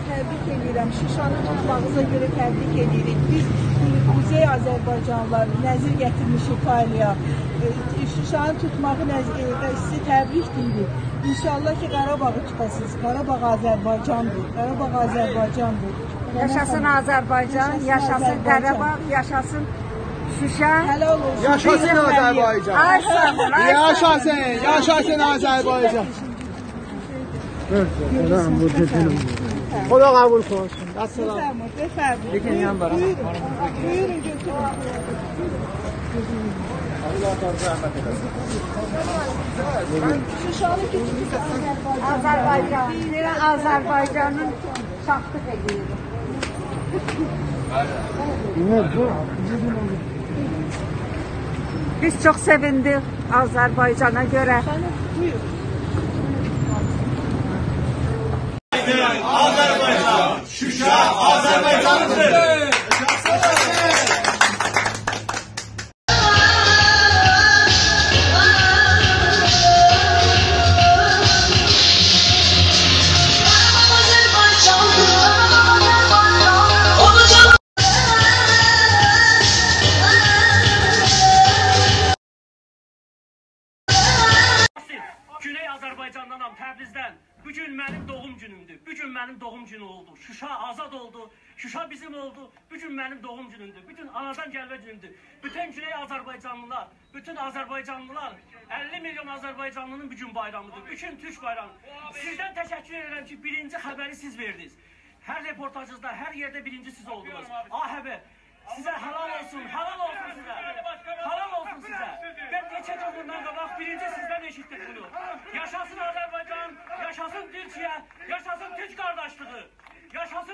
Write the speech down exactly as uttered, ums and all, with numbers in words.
تبریک ائدیرم. شوشانی توتماغینیزا گؤره تبریک ائدیریک. بیز قوزئی آذربایجانلیلار نذیر گتیرمیشیک تالی‌یا. ائ، شوشانی توتماغی نذ-، ائ، سیزی تبریک دئییریک. ان‌شاءالله کی، قاراباغی توتاسینیز. قاراباغ آذربایجاندیر. قاراباغ آذربایجاندیر. یاشاسین آذربایجان، یاشاسین آذربایجان. یاشاسین قاراباغ، یاشاسین شوشا. حلال اولسون. یاشاسین آذربایجان. آی، ساغ اول، آی، ساغ اول. یاشاسین، یاشاسین آذربایجان. خدا قبول کنسین. السلام. بفرمایید، بفرمایید. بویورون، بویورون، گؤتورون. شوشانی گؤتورون. آذربایجان. آذربایجان. دئییرم، آذربایجانین شاهلیق ائدیریک. بیز چوخ سئویندیک آذربایجانا گؤره. گونئی آذربایجاندانام، تبریزدن. بو گون منیم دوغوم گونومدور. بو گون منیم دوغوم گونو اولدو. شوشا آزاد اولدو. شوشا بیزیم اولدو. بو گون منیم دوغوم گونومدور. بو گون آنادان گلمه گونومدور. بوتون گونئی آذربایجانلیلار، بوتون آذربایجانلیلار، اللی میلیون آذربایجانلی‌نین بو گون بایرامیدیر. بوتون تورک بایرامی. سیزدن تشکر ائدیرم کی، بیرینجی خبری سیز وئردینیز. هر رپورتاژینیزدا، هر یئرده بیرینجی سیز اولدونوز. آ خبر، سیزه حلال اولسون، حلال اولسون سیزه. حلال اولسون سیزه. من نئچه گون بوندان قاباق بیرینجی سیزدن ائشیتدیم بونو. یاشاسین آذربایجان، یاشاسین تورکیه، یاشاسین تورک قارداشلیغی. یاشاسین